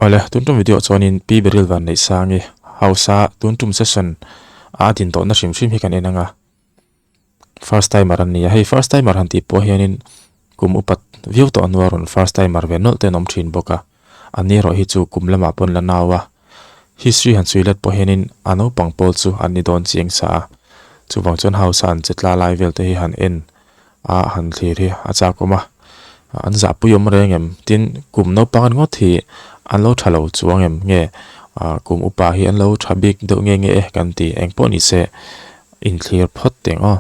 Awle, tun tum video chuanin Pi Beryl Vanneihsangi House-a tun tum session a a din tawhna hrim hrim hi kan en ang a. First timer an ni a, hei first timer han tih pawh hianin kum upat viau tawh hnua rawn first timer ve nawlh te an awm thin bawk a. An ni erawh hi chu kum lamah pawn la nau a, history han chhui let pawh hianin a naupang pawl chu an ni dawn chiang sa a. Chuvang chuan house-a an che tla lai vel te hi han en a han thlir hi a chak awm a, an zahpui awm reng em? Tin, kum naupang ringawt hi an lo tha lo chuang em? Nge kum upa hi an lo tha bik deuh nge nge e kan ti eng pawh ni se inthlir phawt teng aw.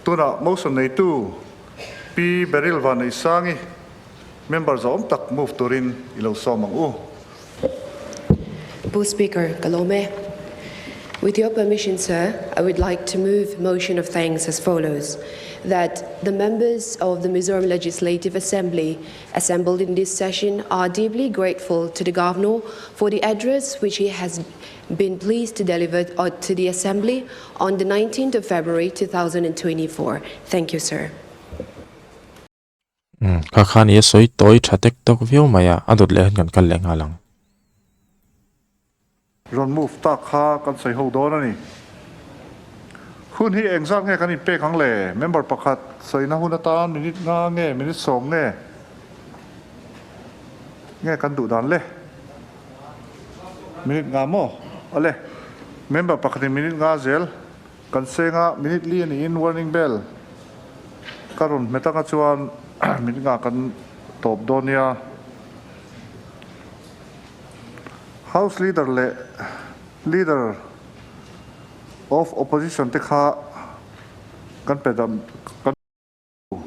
Tunah motion neitu Pi Beryl Vaneisangi member zawm tak move turin i lo sawm ang u. Pu Speaker, ka lawm e. With your permission, sir, I would like to move motion of thanks as follows, That the members of the Mizoram Legislative Assembly assembled in this session are deeply grateful to the Governor for the address which he has been pleased to deliver uh, to the Assembly on the 19th of February 2024. Thank you, sir. Umm kha kha ni a sawi tawi tha tek tawk viau mai a, a dawt leh hian kan kal leh nghal ang. Rawn move tak kha kan sawi ho dawn a ni. Hun hi engzat nge kan inpek ang le? Member pakhat sawina hun atan minute nga nge minute sawm nge nge kan duh dan le? Minute nga maw? Awle, member pakhatin minute nga zel Kan senga minute li a niin warning bell ka rawn hmet anga chuan minute nga kan tawp dawn nia. House leader leh leader of opposition te kha kan pe dam kan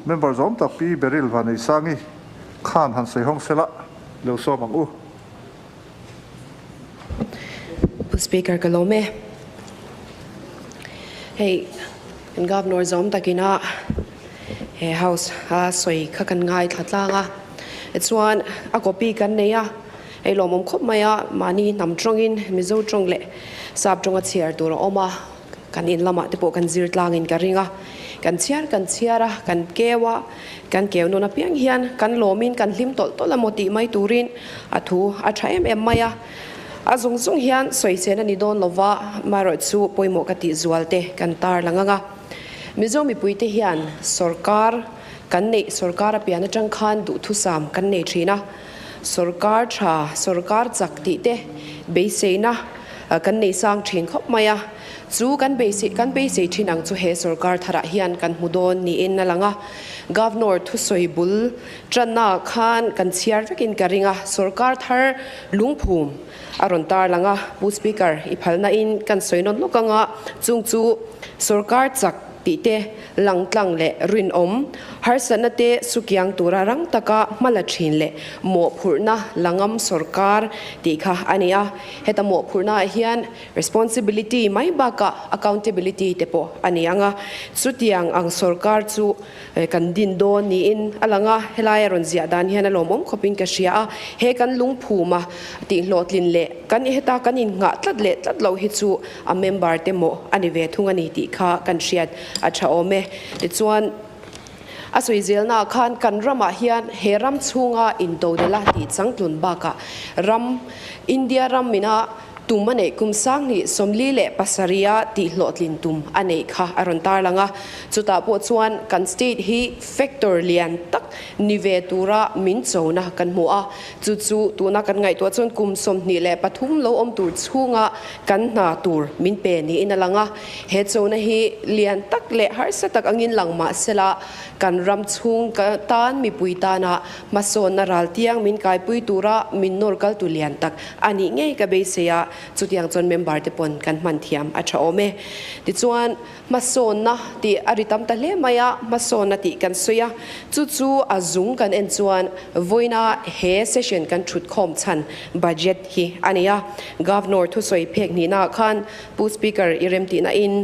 member zawm tak Pi Beryl Vaneisangi khan han sawi hawng sela lo sawm ang u. Pu Speaker ka lawm e. Hei kan Governor zawm takin a he House a sawi kha kan ngaithla tlang a, tichuan a copy kan nei a, hei lawmawm khawp mai a, mahni hnam tawngin Mizo tawng leh Sap tawnga chhiar tur a awm a, Kan in lamah te pawh kan zir tlangin ka ring a, kan chhiar kan chhiar a, kan keu a, kan keu nawn apiang hian kan lawmin kan hlim tawlh tawlh a maw tih mai turin a thu a tha em em mai a. A zung zung hian sawichen a ni dawn lova, amaherawhchu pawimawh ka tih zual te kan tar lang ang a. Mizo mipuite hian sawrkar kan neih sawrkar a pian atang khan duhthusam kan nei thin a, sawrkar tha, sawrkar chak tih te beiseina kan nei sang thin khawp mai a. Chu kan beisei kan beisei thin ang chu he sorkar tharah hian kan hmu dawn niin a lang a. Governor thusawi bul tanna khan kan chhiar vekin ka ring a, sorkar thar lungphum a rawn tar lang a. Pu Speaker, i phalna in kan sawi nawn lawk anga chung chu sorkar chak tih te langtlang leh rinawm, harsatna te sukiang tura rang taka hma la thin leh mawhphurhna la ngam sorkar tih kha a ni a. Heta mawhphurhna ah hian Responsibility mai bakah accountability te pawh a ni ang a, chutiang ang sorkar chu kan din dawn niin a lang a, helai a rawn ziah dan hian a lawmawm khawpin ka hria a, he kan lungphuma tihhlawhtlin leh kan heta kan innghah tlat leh tlat loh hi chu a member te mawh a ni ve thung a ni tih kha kan hriat a tha awm e. Tichuan a sawi zelnaah khan kan ramah hian he ram chhunga intodela tih changtlun bakah ram India ram ina Tum a neih kum 2027 a tihhlawhtlin tum a neih kha a rawn tarlang a, chutah pawh chuan kan state hi factor lian tak ni ve tura min chona kan hmu a, chu chu tuna kan ngaihtuah chuan kum 23 lo awm tur chhunga kan hna tur min pe niin a lang a, he chona hi lian tak leh harsa tak angin lang mah sela kan ram chhung tan mipui tana Hmasawnna ral tiang min kaipui tura min nawr kal tu lian tak a nih ngei ka beisei a, chutiang chuan member te pawn kan hman thiam a tha awm e. Tichuan, hmasawnna tih a ri tam ta hle mai a, hmasawnna tih kan sawi a, chu chu a zung kan en chuan vawiina he session kan thut khawm chhan budget hi a ni a. Governor thusawi phek hnihnaah khan Pu Speaker i remtihna in.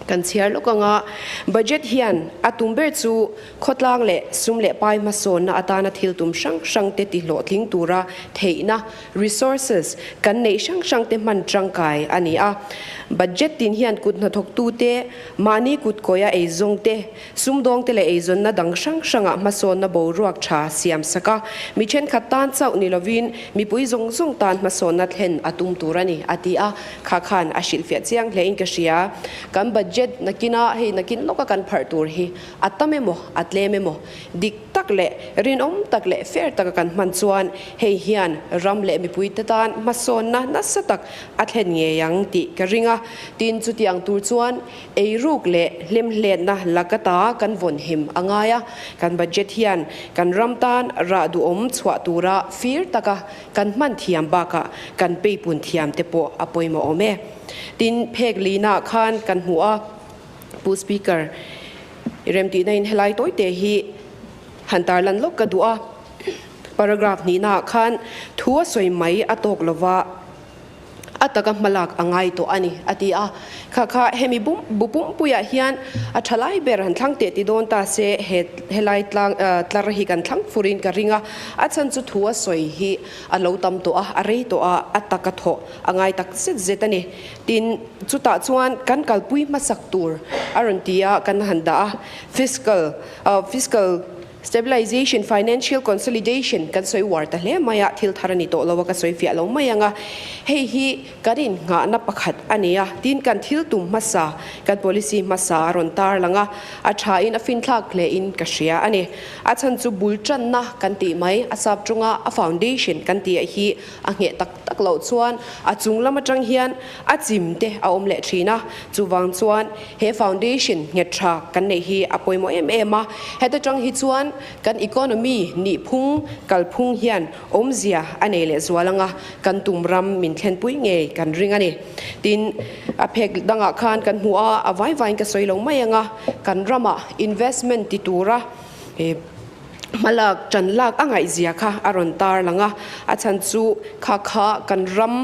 Kan chhiar lawk anga budget hian a tum ber chu khawtlang leh sum leh pai hmasawnna atana thil tum hrang hrang te tihlawhtling tura theihna, resources, kan neih hrang hrang te hman tangkai a ni a. Budget tin hian kut hnathawktute, mahni kut kawia eizawng te, sumdawng te leh eizawnna dang hrang hrangah hmasawnna boruak tha siam sak a, mi thenkhat tan chauh ni lovin mipui zawng zawng tan hmasawnna thlen a tum tur a ni, a ti a. Kha khan a hrilhfiah chiang hle in ka hria. Kan budget nakina hei nakin lawka kan pharh tur hi a tam emaw a tlem emaw dik tak leh rinawm tak leh fair taka kan hman chuan hei hian ram leh mipuite tan hmasawnna nasa tak a thlen ngei ang tih ka ring a. Tin, chutiang tur chuan eiruk leh hlemhletna laka ta kan vawn him a ngai a. Kan budget hian kan ram tan rah duhawm chhuah tura fir taka Kan hman thiam bakah kan peipun thiam te pawh a pawimawh awm e. Tin, phek lina khan kan hmu a, Pu Speaker, i remtihna in helai tawite hi han tarlan lawk ka duh a. Paragraph hnihnaah khan thu a sawi mai a tawk lova, a taka hmalak a ngai tawh a ni, a ti a. Kha kha hemi bum bu pumpuiah hian a tha lai ber han thlang teh ti dawn ta se he helai tlang tlar hi kan thlang furin ka ring a, a chhan chu thu a sawi hi a lo tam tawh a, a rei tawh a, a taka thawh a ngai tak zet zet a ni. Tin, chutah chuan kan kalpui hmasak tur a rawn ti a, kan han dah a, fiscal fiscal Stabilization, financial consolidation kan sawi uar ta hle mai a, thil thar a ni tawh lo a, ka sawi fiah lo mai ang a. Hei hi kan innghahna pakhat a ni a, tin kan thil tum hmasa, kan policy hmasa a rawn tar lang a, a thain a finthlak hlein ka hria a ni. A chhan chu bul tanna kan tih mai, a sap chunga a foundation kan tih hi a ngheh tak tak loh chuan a chung lam atang hian a chim te a awm leh thin a, chuvang chuan he foundation nghet tha kan neih hi a pawimawh em em a, heta tang hi chuan kan economy nihphung kalphung hian awmzia a nei leh zual anga kan tum ram min thlenpui ngei kan ring a ni. Tin, a phek dangah khan kan hmuh a, a vai vaiin ka sawi lo mai anga kan ramah investment ti tura Hmalak ṭan lak a ngaihzia kha a rawn tar lang a, a chhan chu kha kha kan ram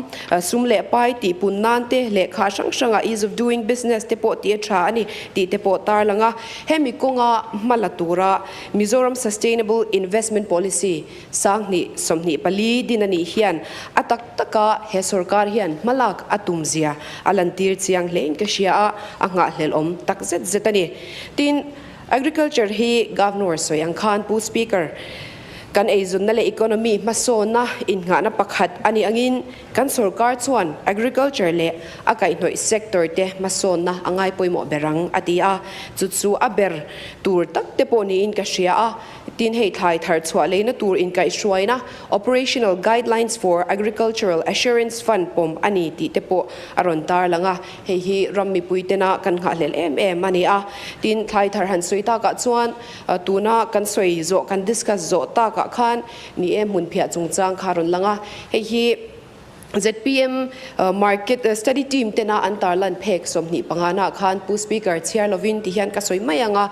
sum leh pai tih pun nan te lehkha hrang hranga ease of doing business te pawh tih a ṭha a ni tih te pawh tar lang a. Hemi kawnga hma la tura Mizoram Sustainable Investment Policy 2024 din a nih hian a tak taka he sorkar hian hmalak a tumzia a lantir chiang hlein ka hria a, a nghahhlelhawm tak zet zet a ni. Tin, Agriculture hi Governor sawi ang khan Pu Speaker, kan eizunna leh economy hmasawnna innghahna pakhat a nih angin kan sorkar chuan agriculture leh a kaihhnawih sector te hmasawnna a ngai pawimawh ber ang a ti a, chu chu a ber tur tak te pawh niin ka hria a. Tin hei thlai thar chhuah leina tur inkaihhruaina Operational Guidelines for Agricultural Assurance Fund pawm a ni tih te pawh a rawn tarlang a. Hei hi ram mipui tena kan nghahhlelh em em a ni a. Tin, thlai thar han sawi takah chuan tuna kan sawi zawh, kan discuss zawh takah khan ni e hmunphiah chungchang kha a rawn lang a. Hei hi zpm market study team tena an tarlan phek 25 naah khan Pu Speaker chhiar lovin ti hian ka sawi mai ang a.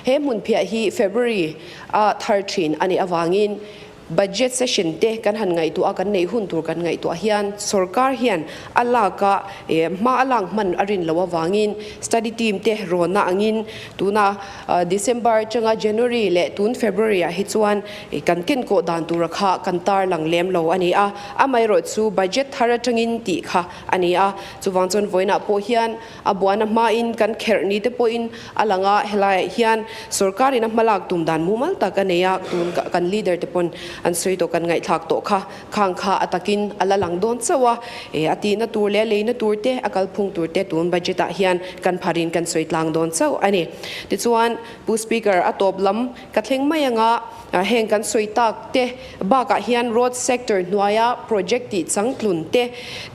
He hmunphiah hi February a thar thin a nih avangin Budget session te kan han ngaihtuah a, kan neih hun tur kan ngaihtuah hian sorkar hian a lak a, hma a lak hman a rin loh avangin study team te rawnna angin tuna December atanga January leh tun February ah hi chuan kan kenkawh dan tura kha kan tarlang lem lo a ni a, amaherawh chu budget thar atangin tih kha a ni a, chuvang chuan vawiinah pawh hian A buana hmain kan kherh ni te pawhin a lang a, helaiah hian sorkarin a hmalak tum dan mumal tak a nei a, tun kan leader te pawn an sawi tawh kan ngaihthlak tawh kha, khang kha a takin a la lang dawn chauh a, e a tihna tur leh a leina tur te, a kalphung tur te tun budget ah hian kan pharin kan sawi tlang dawn chauh a ni. Tichuan Pu Speaker a tawp lam ka thleng mai anga heng kan sawi tak te bakah hian road sector hnuaia project tih changtlun te,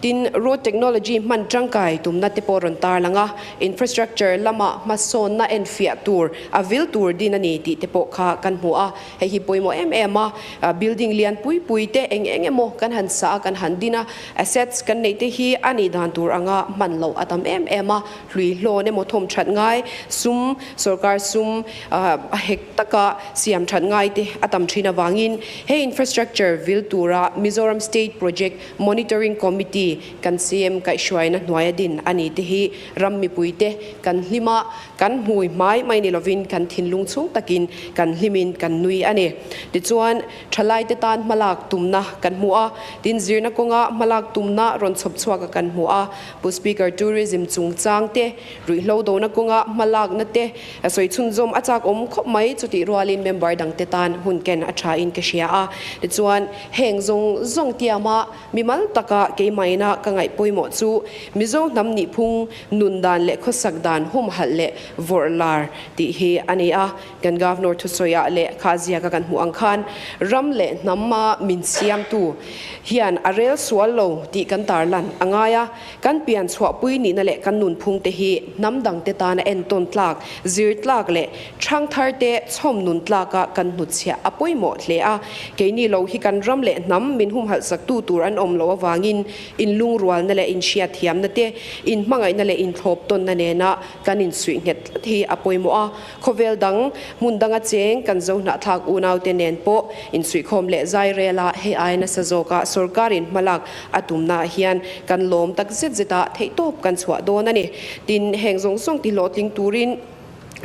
tin road technology hman tangkai tumna te pawh rawn tarlang a, infrastructure lama hmasawnna enfiah tur a vil tur din a ni tih te pawh kha kan hmu a, hei hi pawimawh em em a. Building lian pui pui te eng eng emaw kan han sa a, kan han din a, assets kan neih te hi a nih dan tur anga hman loh a tam em em a, hlui hlawn emaw thawm that ngai sum, sorkar sum a hek taka siam that ngai te a tam thin avangin he infrastructure vil tura Mizoram State Project Monitoring Committee kan CM kaihhruaina hnuaia din a ni te hi ram mipui te kan hlim a, kan hmui hmai mai ni lovin kan thinlung chhung takin kan hlimin kan nui a ni. Tichuan, thalaite tan hmalak tumna kan hmu a, tin zirna kawnga hmalak tumna rawn chhawp chhuaka kan hmu a. Pu Speaker, Tourism chungchang te, ruihhlo dona kawnga hmalakna te sawi chhunzawm a chak awm khawp mai, chutih rualin member dangte tan hun ken a tha in ka hria a. Tichuan, heng zawng zawng tiama mimal taka keimahina ka ngaih pawimawh chu Mizo hnam nihphung nun dan leh khawsak dan humhalh leh vawrh lar tih hi a ni a. Kan Governor thusawiah leh kha ziaka kan hmuh ang khan ram leh hnama min siamtu hian a rel sual lo tih kan tarlan a ngai a. Kan pian chhuahpui nihna leh kan nunphung te hi hnam dangte tana entawn tlak, zir tlak leh thangthar te chhawm nun tlaka kan hnutchhiah a pawimawh hle a. Keini lo hi kan ram leh hnam min humhalh saktu tur an awm loh avangin inlungrualna leh inhriatthiamna te, inhmangaihna leh inthlawp tawnna nena kan insuih nghet tlat hi a pawimawh a. Khawvel dang, hmun danga cheng kan zo hnahthlak unaute nen pawh insuihkhawm leh zai rela hei ai nasa zawka sorkarin hmalak a tumnaah hian kan lawm tak zet zeta theihtawp kan chhuah dawn a ni. Tin, heng zawng zawng tihlawhtling turin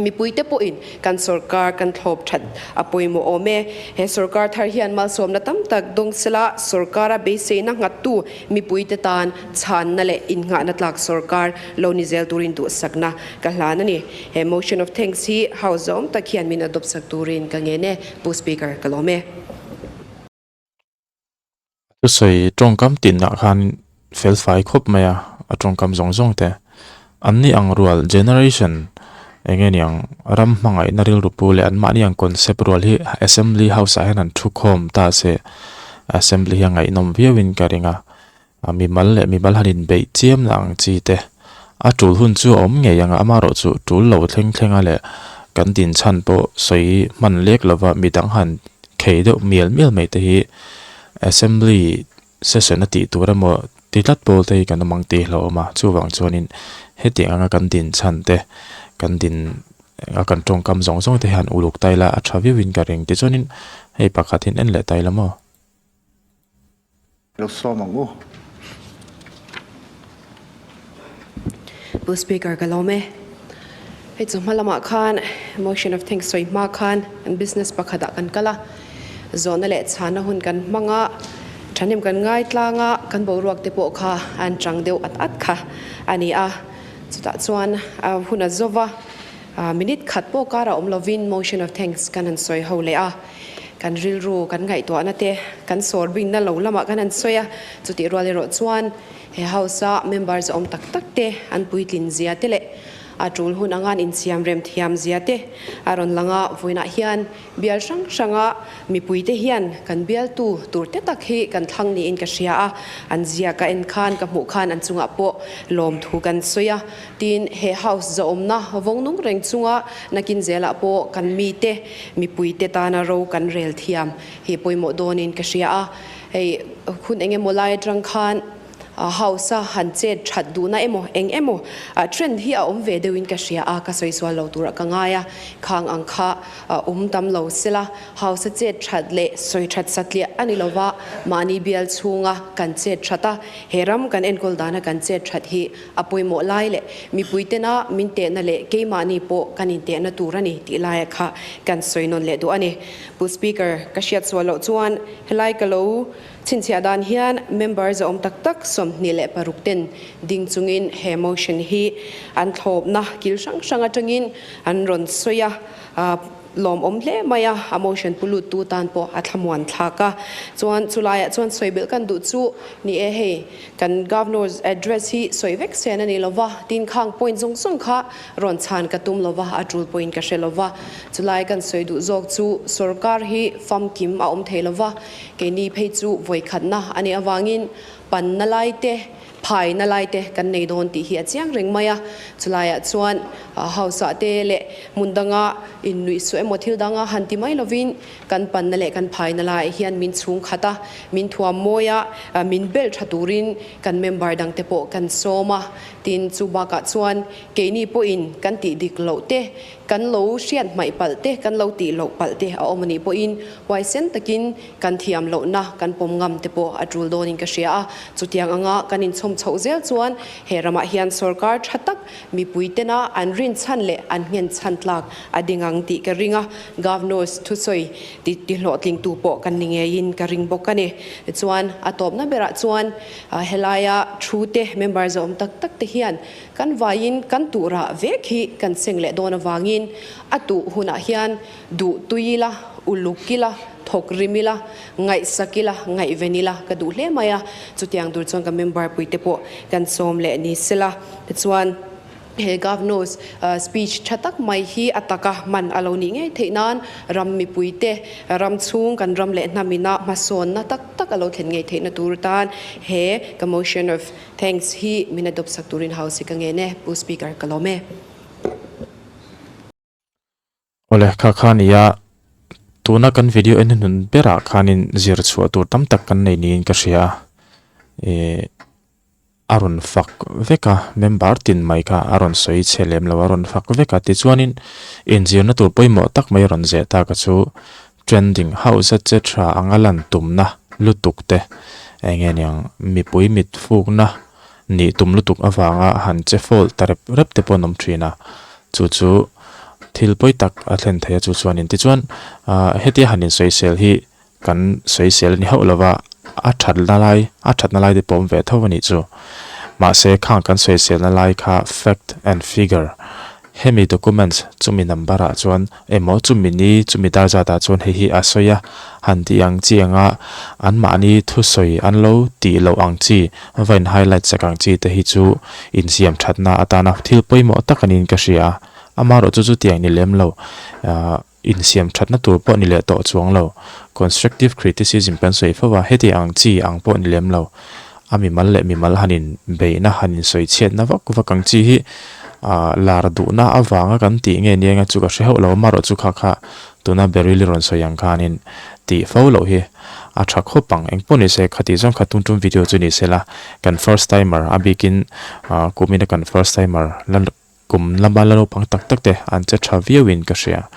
mipuite pawhin kan sorkar kan thlawp that a pawimawh awm e. He sorkar thar hian malsawmna tam tak dawng sela sorkara beiseina nghattu mipuite tan chhanna leh innghahna tlak sorkar lo ni zel turin duhsakna ka hlan a ni. He motion of thanks hi House zawm tak hian min adopt sak turin ka ngen e, Pu Speaker, ka lawm e. Thusawi tawngkam tinah khan felfai khawp mai a, a tawngkam zawng zawng te. An ni ang rual generation eng nge niang ram hmangaihna rilru pu leh anmahni ang concept rual hi assembly house ah hian an thu khawm ta se assembly hi a ngaihnawm viauin ka ring a. A mimal leh mimal han inbeih chiam na ang chi te. A tul hun chu a awm ngei ang a, amaherawhchu tul lo thleng thleng a leh kan din chhan pawh sawi hman lek lova midang han khei deuh mial mial mai te hi assembly session a tih tur emaw ti tlat pawl te hi kan awm ang tih hlauhawm a, chuvang chuanin hetiang anga kan din chhan te kan din a kan tawngkam zawng zawng te hian uluk ta ila a tha viauin ka ring tichuanin hei pakhat hi an en leh ta ila maw. Lo sawm ang u. Pu Speaker ka lawm e. Hei chu hma lamah khan motion of thanks sawi hma khan kan business pakhatah kan kal a, zawhna leh chhana hun kan hmang a, thahnem kan ngai tlang a, kan boruak te pawh kha an chang deuh at at kha a ni a. Chutah chuan hun a zova, minute khat pawh karah awm lovin motion of thanks kan han sawi ho leh a. Kan rilru kan ngaihtuahna te kan sawr bingna lo lamah kan han sawi a, chutih rual erawh chuan he House-a member zawm tak tak te an puitlin zia te leh a tul hun anga an insiam rem thiam zia te a rawn lang a, vawiinah hian bial hrang hranga mipuite hian kan bialtu tur te tak hi kan thlang niin ka hria a, an zia ka en khan ka hmuh khan an chungah pawh lawmthu kan sawi a. Tin, he House zahawmna vawng nung reng chunga nakin zelah pawh kan mite, mipuite tana ro kan rel thiam hi pawimawh dawnin ka hria a. Hei hun eng emaw lai atang khan House-a han chet that duhna emaw eng emaw trend hi a awm ve deuhin ka hria a, ka sawi sual lo turah ka ngai a. Khang ang kha awm tam lo sela House-a chet that leh sawi that satliah a ni lova, mahni bial chhunga kan chet that a, he ram kan enkawl dana kan chet that hi A pawimawh lai leh mipui tena min tehna leh keimahni pawh kan intehna tur a ni tih laia kha kan sawi nawn leh duh a ni. Pu Speaker, ka hriat sual loh chuan helai ka lo chhinchhiah dan hian member zahawm tak tak 26 ten ding chungin he motion hi an thlawpna kil hrang hrang atangin an rawn sawi a. Lawmawm hle mai a, a motion pu lut tu tan pawh a thlamuan thlak a. Chuan chulaiah chuan sawi belh kan duh chu ni e hei, kan Governor's address hi sawi vek sen a ni lo va, tin khang point zawng zawng kha rawn chhan ka tum lo va, a tul pawhin ka hre lo va. Chulai kan sawi duh zawk chu sorkar hi famkim a awm thei lo va, keini phei chu vawikhatna a nih avangin panna lai te, Phaina lai te kan nei dawn tih hi a chiang reng mai a, chulaiah chuan house ah te leh hmun danga innuihsuah emaw thil danga han ti mai lovin kan panna leh kan phaina laiah hian min chhung khat a, min thuam mawi a, min bel tha turin kan member dang te pawh kan sawm a, tin chu bakah chuan keini pawhin kan tih dik loh te kan lo hriat hmaih palh te kan lo tih loh palh te a awm a nih pawhin huaisen takin Kan thiam lohna kan pawm ngam te pawh a tul dawnin ka hria a, chutiang anga kan inchhawm chhoh zel chuan he ramah hian sorkar tha tak mipui tena an rinchhan leh an nghenchhan tlak a ding ang tih ka ring a, Governors thusawi ti tihlawhtlingtu pawh kan ni ngeiin ka ring bawk a ni. Chuan a tawpna berah chuan helaia thu te member zawm tak tak te hian kan vaiin kan tuhrah vek hi kan seng leh dawn avangin a tuh hunah hian Duh tui ila, uluk ila, thawk rim ila, ngaihsak ila, ngaihven ila ka duh hle mai a. Chutiang tur chuan ka member pui te pawh kan sawm leh ni sela. Tichuan he Governor's speech tha tak mai hi a taka hman a lo nih ngei theih nan ram mipui te, ram chhung kan ram leh hnam ina hmasawnna tak tak a lo thlen ngei theihna tur tan he ka motion of thanks hi min adopt sak turin House hi ka ngen e. Pu Speaker ka lawm e. Awle, kha kha a ni a, tuna kan video en hnun berah khanin zir chhuah tur tam tak kan nei niin ka hria a, ih a rawn fak vek a, member tin mai kha a rawn sawi chhe lem lo a rawn fak vek a, tichuanin inzirna tur pawimawh tak mai a rawn zeh tak a chu trending hauh zet che tha anga lan tumna lutuk te eng nge niang mipui mit fukna nih tum lutuk avanga han che fawl ta rep rep te pawh an awm thin a, chu chu thil pawi tak a thlen thei a chu chuanin tichuan ah hetia han insawisel hi kan sawisel a ni hauh lova a thatna lai a thatna lai te pawh awm ve tho a nih chu mahse khang kan sawiselna lai kha fact and figure Hemi documents chumi number ah chuan emaw chumi ni chumi dar zat ah chuan hei hi a sawi a, han tih ang chi anga anmahni thusawi an lo tih loh ang chi va in highlight sak ang chi te hi chu insiam thatna atana thil pawimawh tak a niin ka hria a, amaherawh chu chutiang ni lem lo ah Insiam thatna tur pawh ni leh tawh chuang lo. Constructive criticism kan sawi fo a, heti ang chi ang pawh ni lem lo. A mimal leh mimal han in beihna, han in sawi chhiatna vak vak ang chi hi lar duhna avanga kan tih nge nia nga chu ka hre hauh lo. Amaherawh chu kha kha tuna Beryl-i rawn sawi ang khanin tih fo loh hi a tha khawp ang. Engpawh ni se, khati zawng kha tum tum video chu ni sela, kan first timer a bikin kumina kan first timer la Kum lama la naupang tak tak te an che tha viau in ka hria.